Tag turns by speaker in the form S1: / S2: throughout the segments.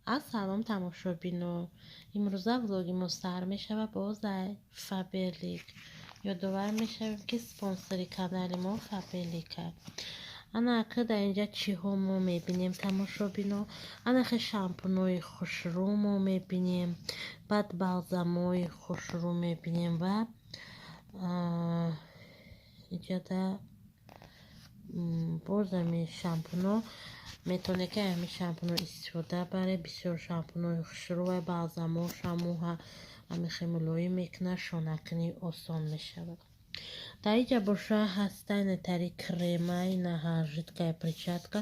S1: Ассалом, тамошобино! Имрӯза влоги мо сар мешавад боз Фаберлик. Ёдовар мешавем, ки спонсори канали мо Фаберлика. Ана ака, дар инҷа чиҳо мо мебинем, тамошобино? Ана хе шампунои хушрӯ мо мебинем, баъд балзамои хушрӯ мебинем ва иҷада боз ами шампуно. Метавонед, ки ҳамин шампуно истифода баред. Бисёр шампунои хушрӯ ва балзамоша мӯҳа ами хе мулоим мекунад, шонакунӣ осон мешавад. Дар инҷа боша ҳаста инатари крема, инаҳа жидкая перчатка.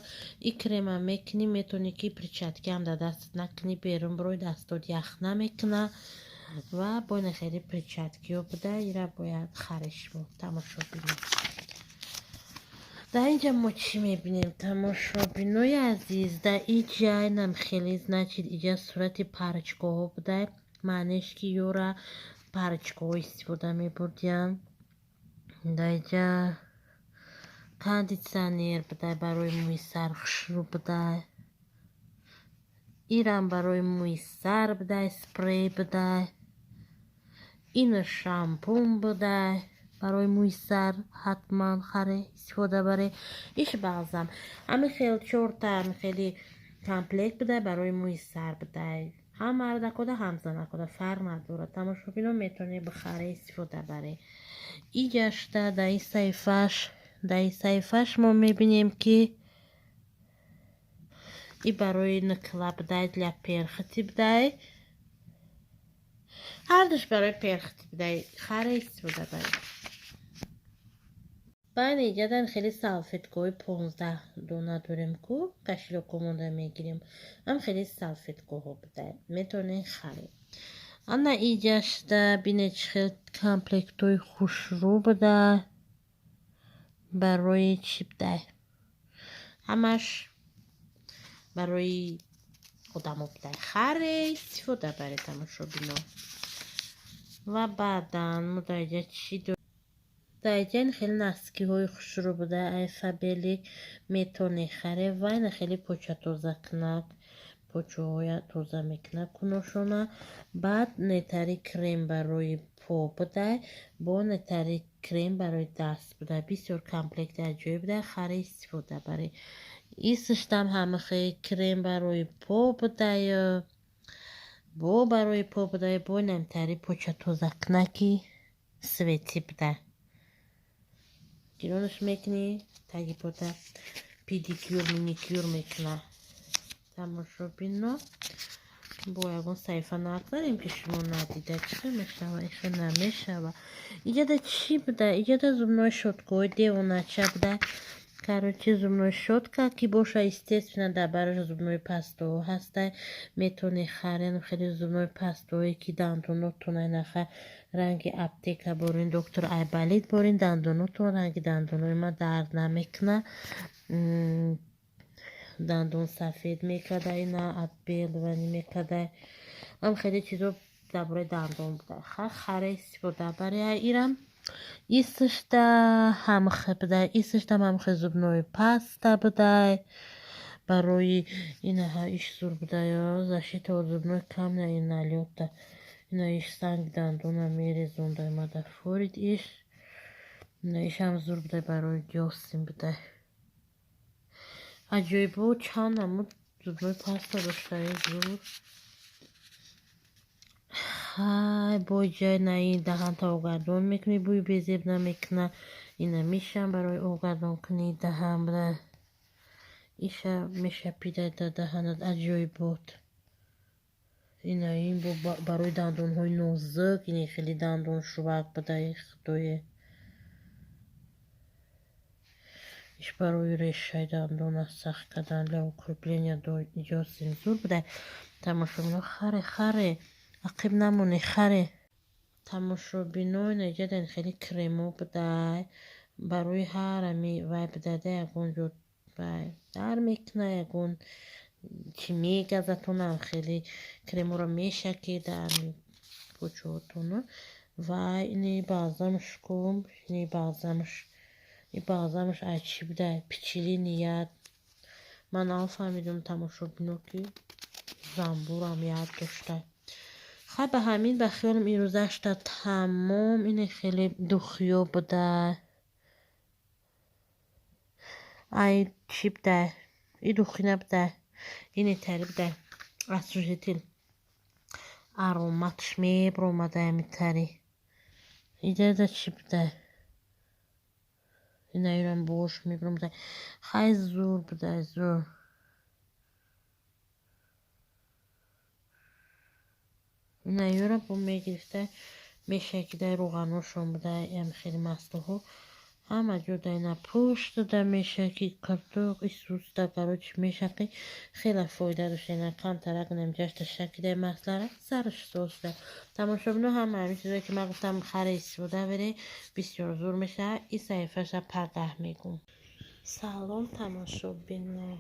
S1: И крема мекунӣ, метавонӣ, ки перчаткиам дар дастат накунӣ, берун бирои, дастот ях намекуна. Ва бо ина хеле перчаткиҳо буда, ира бояд харед шумо, тамошобино. Дар инҷа мо чӣ мебинем, тамошобинои азиз? Дар инҷа инам хеле, значит, иҷа сурати парочкаҳо буда, маънеш ки ёра парочкаҳо истифода мебурдиянд. Дар инҷа кондитсионер буда, барои мӯи сар хушрӯ буда. Ирам барои мӯи сар буда, спрей буда. Ина шампун буда, барои мӯи сар ҳатман харе, истифода баре. Иш балзам. Ҳами хел чорта ҳами хели комплект буда, барои мӯи сар буда. Ҳам мардакода, ҳам занакода, фарқ надорад. Тамошобино, метавонед бихаре, истифода баре. Иҷашта дар ин саҳифаш мо мебинем, ки и барои нукла будай, для перхоти будай. Ҳардуш барои перхоти будай, харе, истифода баре. Баъд иҷадан хеле салфеткаҳои 15 дона дорем ку, кошелёкомонда мегирем. Ҳам хеле салфеткаҳо будай, метавонед харед. Ана иҷашта бинед, чӣ хел комплектҳои хушрӯ буда. Барои чӣ будай? Ҳамаш барои одамо будай. Харе, истифода баред, тамошобино. Ва баъдан мо дар иҷа чӣ дорем? Дар иҷа ин хеле носкиҳои хушрӯ буда, ай Фаберлик, метавонед харед. Ва ина хеле початозакунак, почаҳоя тоза мекунад куношона. Баъд нетари крем барои по будай, бо нетари крем барои даст будай. Бисёр комплекти аҷоиб будай, харе, истифода баред. Исиштам ҳамахе крем барои по будай, бо барои по будай, бо намтари початозакунаки свети будай. Гиронаш мекунӣ, таги пота педикюр, маникюр мекуна. Тамошобино, бо ягон саҳифа нагзарем, ки шумо надида. Чӣ хел мешава? Ихел намешава. Иҷада чӣ буда? Иҷада зубной щёткаҳои девонача буда. Короче, зубной щётка ки боша, естественно, дар бараш зубной пастаҳо ҳастай, метавонед харед. Хеле зубной пастаҳое, ки дандонотон айнаха ранги аптека борин, доктор Айболит борин, дандонотон ранги дандонои ма дард намекуна, дандон сафед мекарда, ина отбеливание мекарда. Ам хеле чизо дар бораи дандон буда, харе, истифода баре. Ирам исишта ҳамхе будай, исиштам ҳамхе зубной паста будай барои инаҳа. Иш зур будай, защита от зубной камня и налёта. Ина иш санги дандона мерезондай, мада форид иш. Ина ишам зур будай, барои дёсен будай. Аҷоибо, чанд намуд зубной паста доштаи зур. Ҳай, бо ҷай наи даҳанта оғгардон мекунӣ, бӯи безеб намекуна. Ина мешам барои оғгардонкунии даҳан буда. Иша мешапидай дар даҳанат, аҷоибот. Ина ин барои дандонҳои нозук, ини хеле дандоншувак будай, худое. Иш барои решаи дандона сахт кардан, для укрепления дёсен зур будай. Тамошобино, харе, харе, ақиб намонед, харе. Тамошобино, ина иҷадан хеле кремо будай, барои ҳар ами вай будай, да ягон ҷо вай дар мекуна, ягон чӣ мегазатонам, хеле креморо мешакед ами почаҳотонро. Ва ини балзамш кум, ини балзамш, и балзамш ай чӣ будай? Пчелиный яд. Ман нафаҳмидам, тамошобино, ки Замбурам як дошта. Хай, ба ҳамин ба хиёлам ирӯзашта тамом. Ине хеле духиё буда. Ай чӣ буда? И духи набуда. Ине тари буда. Освежитель. Ароматш мебромада ами тари. Ида чӣ буда? Инаирам бош мебромада. Хай, зур буда, зур. Инаёра бо мегирифта мешакида, рӯғаношон буда, ям хеле маслоҳо ҳама ҷо да ина пушт да мешаки, картоқ исуста, короче, мешақи, хеле фоида дошта. Ина камтарак намҷашта шакида маслара сараш соста. Тамошобино, ҳама ҳамин чизое ки ман гуфтам, харе истифода бере, бисёр зур мешавад. И саҳифаша пагаҳ мегӯм. Салом, тамошобино.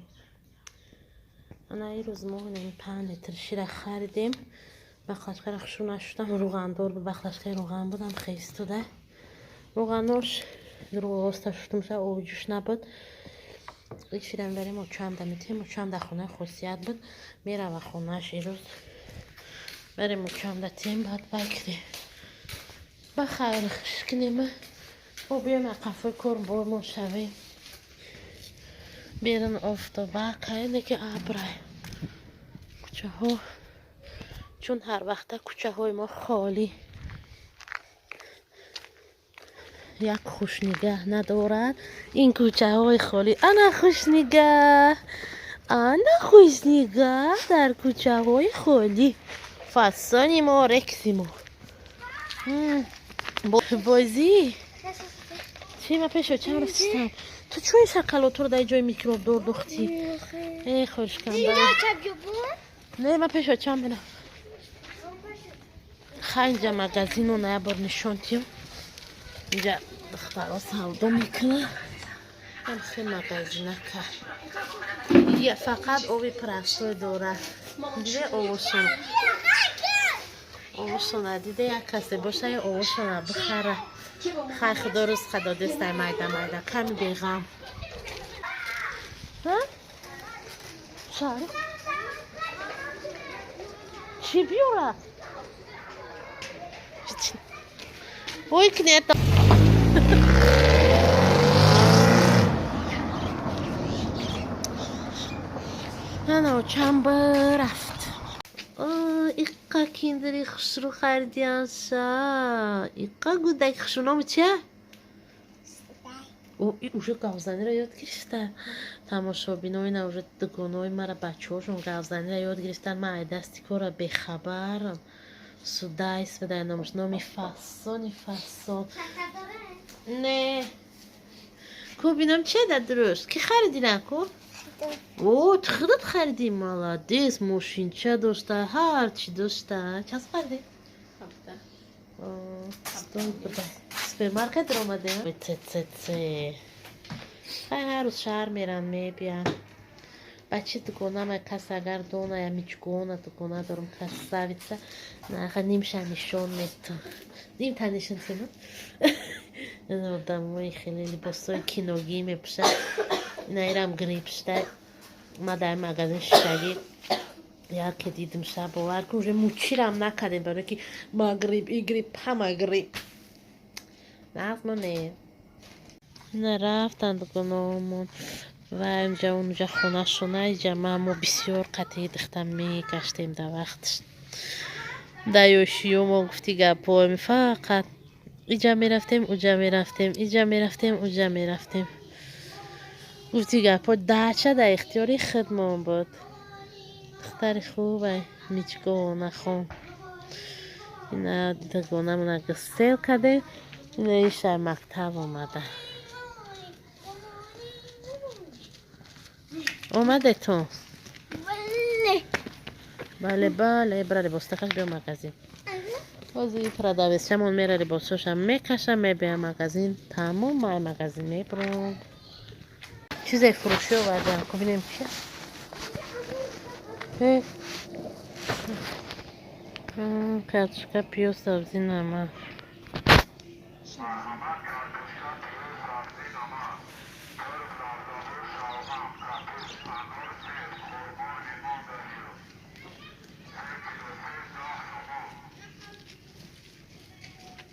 S1: Ана ирӯз мо 5 литр шира харидем. Бақлашкара хушу нашудам, рӯғандор бақлашкаи рӯған будам, хестода рӯғанош роста шудумша, оби ҷӯш набуд. Шира мебарем, очамда метиҳем. Очам дар хонаи хосият буд, мерава хонааш. Ирӯз барем, очамда тиҳем, баъд бай кунем, ба хайр хуш кунем. Бо биёем қафои кор бормон шавем. Берун офтоба кайне ки абрай, кӯчаҳо чун ҳар вақта кӯчаҳои мо холӣ, як хушнигаҳ надорад ин кӯчаҳои холӣ. Ана хушнигаҳ, ана хушнигаҳ дар кӯчаҳои холӣ. Фасони мо, рекси мо бозӣ чӣ? Ма пешо чам рафтистам. Ту чун ин шакалотро дар ҷои микробдор духтӣ? Э, хошканда не, ма пешо чам мерам. Хай, инҷа магазино на як бор нишон тиём. Инҷа духтаро савдо мекунад. Ҳамхе магазинака я фақат оби простой дорад. Диде, овошон, овошона диде. Як касе боша, я овошона бихара. Хай, худо ризқа додестай, майда майда, ками беғам. Шаҳри чӣ биёрад? Ой, кнета. Ана очам рафт. Иққа киндери хушрӯ харидианша. Иққа гудаки хушрӯ, номи чия? Уже гавзаниро ёд гирифта. Тамошобино, ина уже дугонои мара, бачаҳошон гавзаниро ёд гирифтан. Ман ай дасти кора бехабарам. Судайс бадай номаш, номи фасони фасон. Не. Ку бинам, чия дар дуруст? Ки харидина ку? О, ту худат харидӣ, молодец, мошинча дошта, ҳарчи дошта. Чанд харидӣ? Супермаркет омадем. Ц. Хай, ҳар рӯз шаҳр мерам, мебиям. Бачи дугонама, кас агар дона, я мичгона дугона дорам, красавица. Наха нимша нишон мету. Нимта нишон тину. Одамои хеле либосҳои киногӣ мепӯшад. Наирам грипп шуда. Ма дар магазин шиштагӣ яке дидим ша, бовар кун, уже мучирам накардем, барое ки ма грипп, и грипп, ҳама грипп. Нағзмо не. Ина рафтанд дугонаомон ва инҷа унҷа хонашона. Иҷа ма мо бисёр қатъи дихта мегаштем дар вақтш. Дар ёшиё мо, гуфти гапҳоем, фақат иҷа мерафтем, уҷа мерафтем, иҷа мерафтем, уҷа мерафтем. Гуфти гапҳо, дача дар ихтиёри худмон буд. Духтари хубай Мичгонахон. Ина дугонамона гусел кардем. Ина ишай мактаб омада. Омадетон?
S2: Бале.
S1: Бале, бале, бира либостакаш, биё магазин. Ҳозир продавецчамон мера, либосҳоша мекаша, мебия магазин. Тамом, май магазин мебурам. Чизе фурӯшӣ овардам, ку бинем чи. Э. Картошка, пиёз, сабзӣ, намак.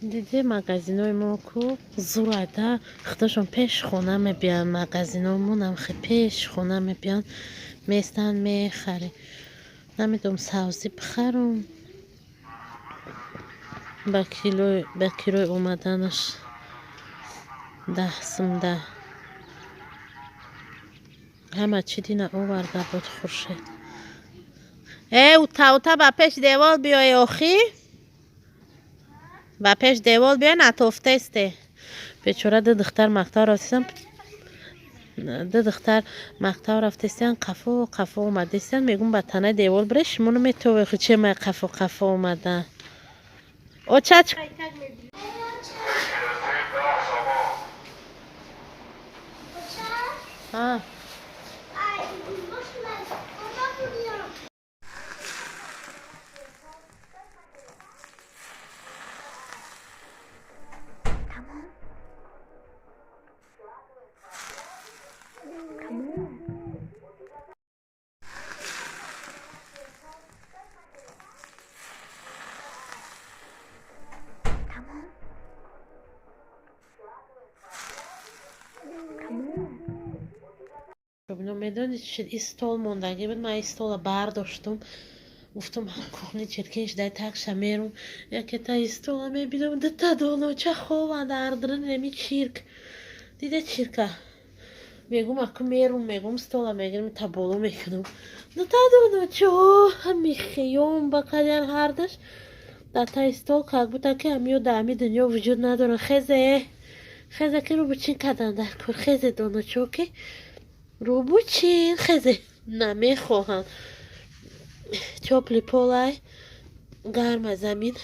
S1: Диде магазинои мо ку зурайда худашон пеш хона мебиёнд, магазиномонам пеш хона мебиёнд, местанд мехарем. Намедонам савзӣ бихарам ба килои омаданаш 10 сум да. Ҳама чӣ дина оварда буд Хуршед. Ута ута ба пеш девол биёй охӣ. Ба пеш девол биёй натофтесте. Бечора ду духтар мактаб рафтесиян. Ду духтар мактаб рафтесиян, қафо қафо омадесиян. Мегӯм ба танаи девол бире, шумо наметове ху че май қафо қафо омада. Оча А. Медонед чӣ шуд? И стол мондагӣ буд, ман и стола бардоштум. Гуфтум кухни черкин шудай такша мерум. Якета и стола мебинам, дута доноча хованд дар даруни чирк. Дида чирка. Мегум аку мерум, мегум стола мегирам, та боло мекунам. Дута доноча ҳами хиём ба қадян ҳардаш. Дар таи стол как будто ки ҳамиё дар ҳами дунё вуҷуд надоранд. Хезе, хезе ки рӯбучин карданд дар кор. Хезе доночо ки рӯбучин, хезе намехоҳанд. Тёплый полай, гарма замин.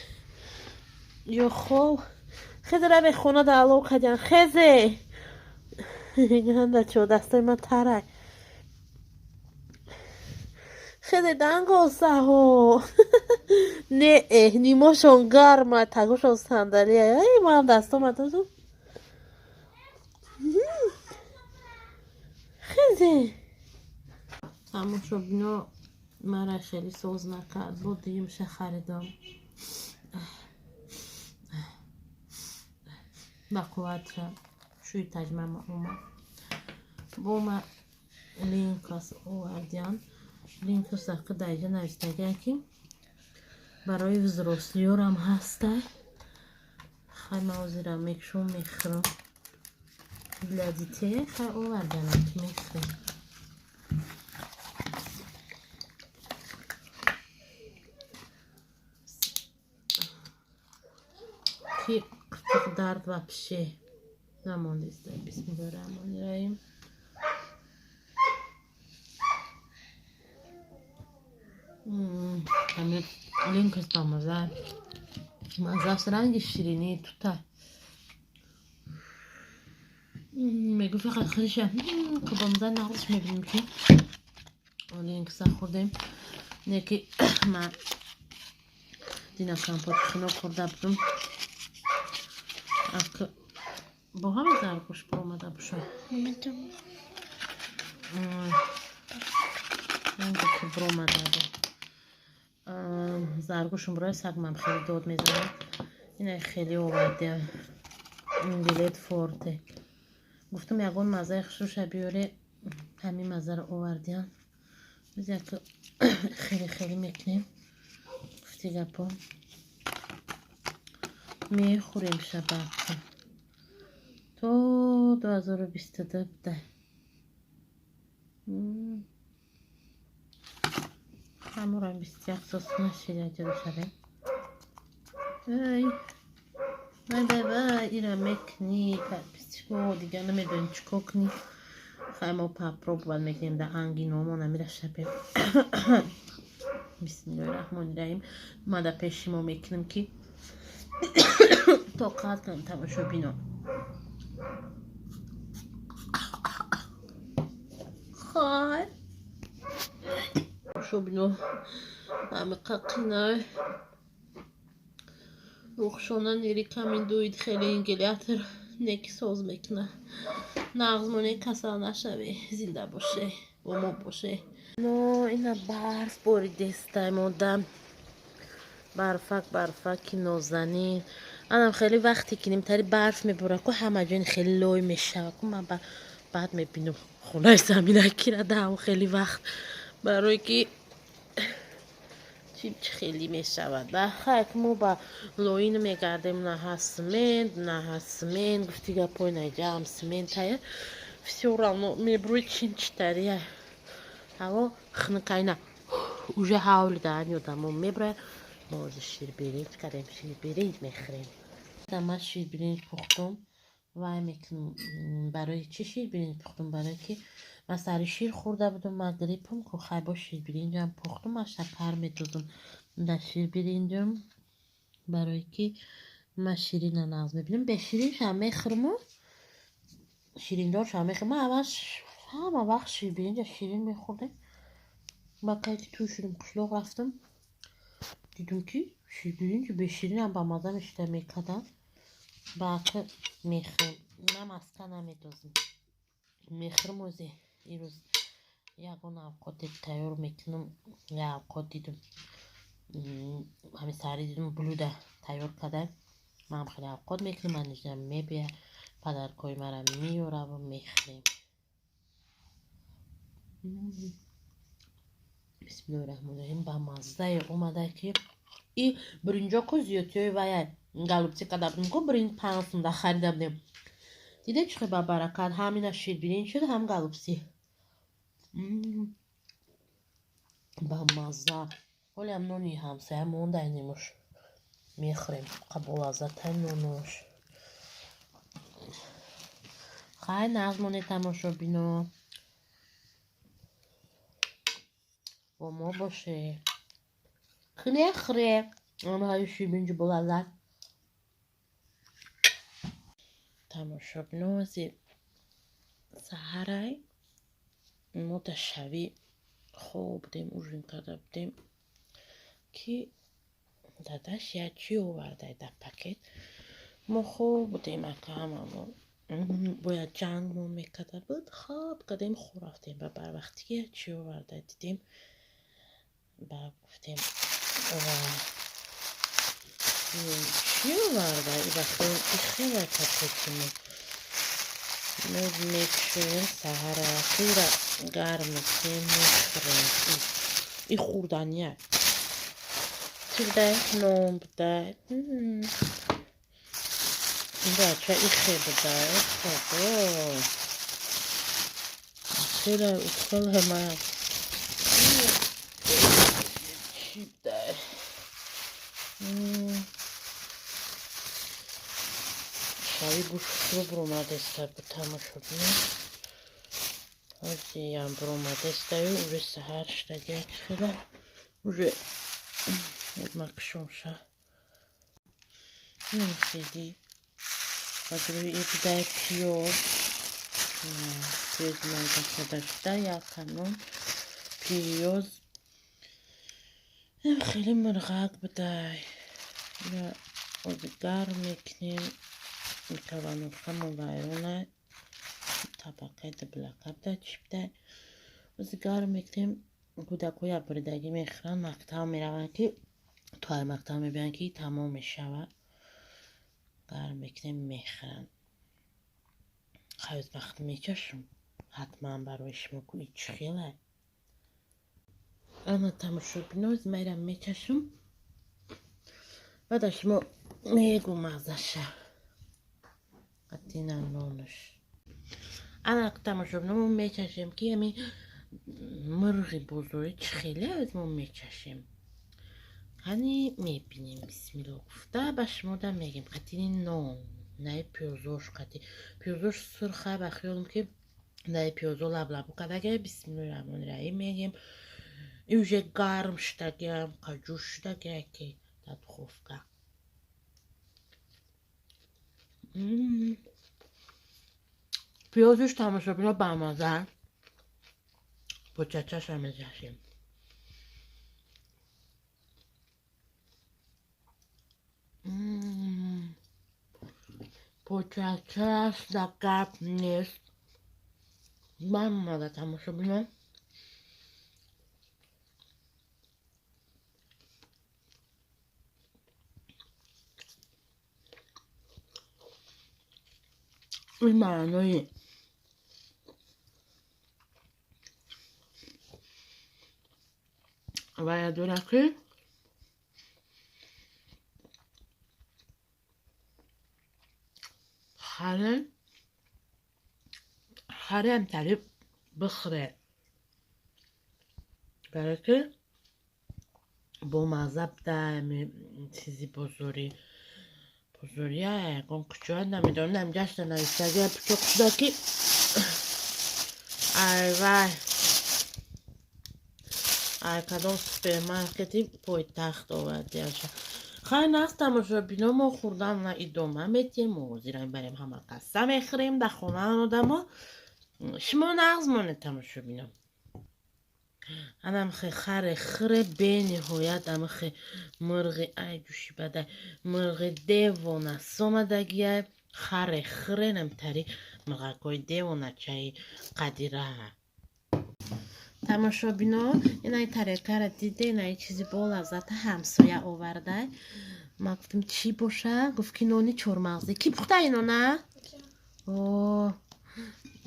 S1: Ё хов. Хезе раве хона да алов кардян. Хезе. Гандачо дастои ман тарай. Хезе дангосаҳо. Не, нимошон гарма, тагошон сандалия. Ай, ман дастома додум. Хезе. Тамошобино мара хеле соз накард. Бо дуюмша харидам. Ба қувватша шӯи таҷмама омад. Бо ма линкас овардиям. Линкас ака даиҷа навиштагия ки барои взрослиёрам ҳастай. Хай ман ҳозира мекушом мехӯрам. Для детей хай оварданам ки мехӯрем. Ки қиртиқ дард вообще намондиста. Бисмиллоҳи раҳмони раҳим. Ҳамин линкас бамаза. Мазааш ранги ширинии тута. Мегӯ фақат худиша бамаза нағзш мебинем ки линкса хӯрдем. Не ки ман дина компот хунук хӯрда будум. Бо ҳама заргӯш баромада бошад. Ранге ки баромада буд. Заргӯшум барои сагмам хеле дод мезанад. Ина хеле овардиам. Билет форте. Гуфтам ягон маззаи хушруша биёре, ҳамин маззаро овардиам. Биз як хеле хеле мекунем. Гуфти гапо. Мехӯрем шабақа. То 2022 буда. Ҳамурам 21 сос нашида ҷудо шавем. Ай, вай вай вай, ира мекунӣ, чико дигар намедонӣ чӣ кор кунӣ. Хай мо попробовать мекунем да ангиномон амира шабем. Бисмиллоҳи раҳмони раҳим. Ма да пеши мо мекунем ки тоқат кунам тамошобино. Хай. Тамошобино ҳамиқа қинай. Рухшона нерекомендует хеле ингалятор неки соз мекуна. Нағзмоне касал нашаве, зинда боше, бо мо боше. Но ина барф боридестай мода. Барфак барфаки нозанин. Анам хеле вақте ки нимтари барф мебора, ку ҳама ҷои хеле лой мешава. Ку ман баъд мебинам хонаи заминакира даҳам хеле вақт, барое ки чӣ хеле мешавад. Хайк, мо ба лоин мегардем, на ҳаст смент, на ҳаст смент. Гуфти гапои наҷаам сментая, всё равно мебурӯи чин читария. Ҳаво хунукайна, уже ҳавли даҳани одамо мебурад. Мо ҳозир ширбиринҷ кардем, ширбиринҷ мехӯрем. Ман ширбиринҷ пухтум, вай мекунам. Барои чӣ ширбиринҷ пухтум? Барое ки ман сари шир хӯрда будум, ман гриппам ку. Хай, бо ширбиринҷам пухтум, ман шакар медозам дар ширбиринҷам, барое ки ман ширина нағз мебинам. Бешириншам мехӯрму шириндоршам мехӯрм. Ман аввал ҳама вақт ширбиринҷа ширин мехӯрдем. Ба кай ки тӯй шудам, қишлоқ рафтам, дидум, ки ширбиринҷи беширинам ба мазза мешида мекардам. Баъд мехӯрем, ман маска намедозам, мехӯрм. Ози ирӯз ягон авқоте тайёр мекунам. Як авқот дидум, ҳамин саҳарӣ дидум, блюда тайёр карда. Манам хеле авқот мекунам, манижа мебия, падаркои мара меёраву мехӯрем. Бисмиллоҳи раҳмони раҳим. Ба маззае омада, ки и биринҷо ку зиёдтиёи вая голубцы карда будем ку, биринҷ 5 сумда харида будем. Диде, чӣ хел ба баракат, ҳамина ширбиринҷ шуд, ҳам голубцы. Ба мазза. Ҳолиам нони ҳамсоя мондай немуш, мехӯрем. Қаболаззатай нонош. Хай, нағз монед, тамошобино, бо мо боше. Хле хӯре онҳои ширбиринҷи болаззат. Тамошобино, ози саҳарай, мо дар шавӣ хоб будем, ужин карда будем, ки дадаш як чӣ овардай дар пакет. Мо хоб будем, ака, ҳамамон бояд ҷангмон мекарда буд, хоб кардем, хоб рафтем. Ба барвақтӣ ки як чӣ оварда дидем, ба гуфтем: чӣ оварда? Ихела пакети мо мекушоем саҳара, хира гарм мекунем, мехӯрем. И хӯрдания чӣ будай? Нон будай, бача, ихе будай. Худо, хела ухела ма чӣ будай? Шави гӯштро буромадеста буд, тамошобино. Ҳозиям буромадестаю, уже саҳар шудагиак, хела уже макшомша хели. Бадрӯи и будай пиёз, пиёзи майда карда шуда, як канон пиёз, хеле мурғак будай. Ози гарм мекунем. Микроволновкамон вайрона, табақаи дублака будай, чӣ будай. Ози гарм мекунем. Кӯдакҳо якборидагӣ мехӯранд, мактаб мераванд, ки то ай мактаб мебиёянд, ки тамом мешавад. Гарм мекунем, мехӯранд. Хайз, вақт мечашам ҳатман барои шумо, ку и чӣ хелай. Ана, тамошобино, майра мечашам, баъда шумо мегӯ маззаша. Қатина ноныш. Ана, тамошобино, мо мечашем, ки ами мурғи бозорӣ чӣ хеле аз мо мечашем. Ҳани, мебинем. Бисмилло гуфта, ба шумо да мегем. Қатини нон, наи пиёзош, қати пиёзош сурха, ба хиёлам, ки наи пиёзо лаблабу кардага. Бисмиллоҳи раҳмони раҳим мегем. И уже гарм шудагиам, қаҷӯш шудагия, ки дар духовка. Пиёзиш, тамошобино, бамаза. Бо чачаша мечашем. Бо чачаш да гап нест, бамаза, тамошобино. Ин маънои вая дорад, ки харе хареам тари бихӯре, барое ки бомазза буда. Чизи бозорӣ бозория ягон куҷоя намедонам, гаштa навиштагия пучоқ шуда, ки ай вай, ай кадом супермаркети пойтахт овардиаша. Хай, нағз, тамошобино, мо хӯрдан идома метиҳем. Мо ҳозира мебарем, ҳама қасса мехӯрем дар хонаан одамо. Шумо нағз монед, тамошобино. Анамхе харе хире бениҳоят, амхе мурғи, ай ҷуши бадай, мурғи девона сомадагиай, харе хире намтари мурғакҳои девоначаи қадира. Тамошобино, инаи тарелкара диде, инаи чизи бо лаззата ҳамсоя овардай. Ма гуфтам, чӣ боша? Гуфт, ки нони чормағзӣ. Ки пухта инона? О,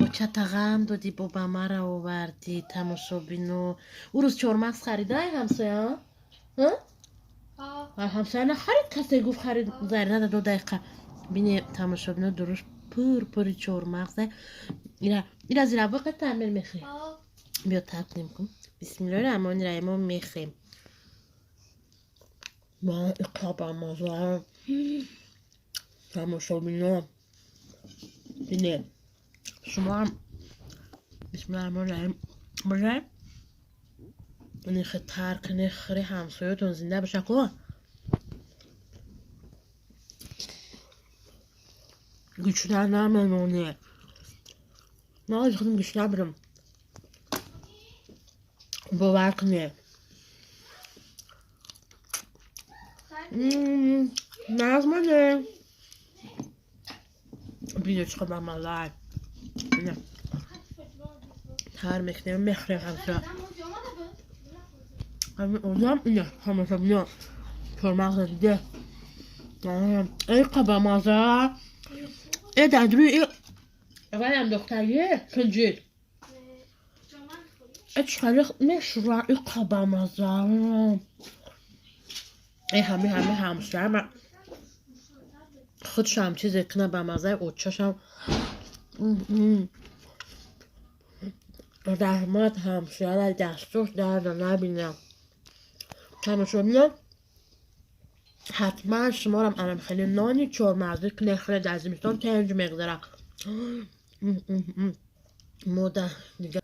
S1: очата ғам додӣ, бо ба мара овардӣ. Тамошобино, ӯ рӯз чормағз харидай ҳамсоя? Ҳамсоя нахарид, касе гуфт, харид, заринада 2 дақиқа. Бине, тамошобино, дуруст пур пури чормағзе. Ира зирабоқа таъмир мехӯри? Биё, тар кунем кун. Бисмиллоҳи раҳмони раҳим, мо мехӯрем. Иқабамаза, тамошобино, бине, шумоам бисмиллоҳи раҳмони раҳим бошай. Нихе тар куне, хӯри, ҳамсоётон зинда боша ку. Гушна намемоне. Ман худам гушна будам, бовар кунед. Нағз моне. Биё, чӣ қадар малай. Тар мекунем, мехӯрем, ҳамсоя. Одам ина, ҳамасабино, чормағза диде. Эй, қабамаза! Э, дар рӯи ваям духтарие кунҷид. Э, чӣ мешӯра, и қабамаза! Э, ҳами ҳамсояма худшам чизе куна ба маззаи очашам. Раҳмат ҳамсояра, дастуш дарда набинам. Тамошобино, ҳатман шуморам анам хеле нони чормағзӣ кунед, хӯред, дар зимистон тинҷ мегузарад. Мода дига.